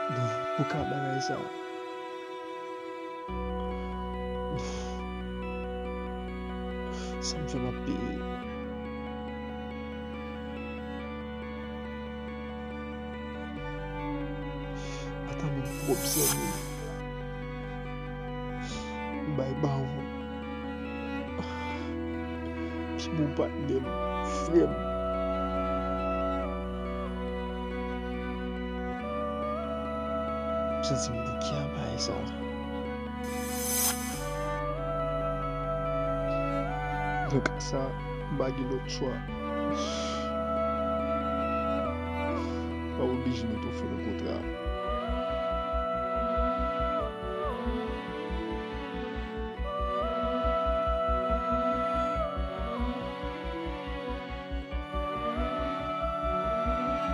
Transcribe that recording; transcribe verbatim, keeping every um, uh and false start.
Pou ka bagay sa. Sa m fè m ap peye. Ata menm pwòp zanmi m. M bay bawon. Pi bon patnè m, frè m. M santi m bouke a bagay sa. Nan ka sa, m pa gen lòt chwa. M ap oblije mete yon fen nan kontra a.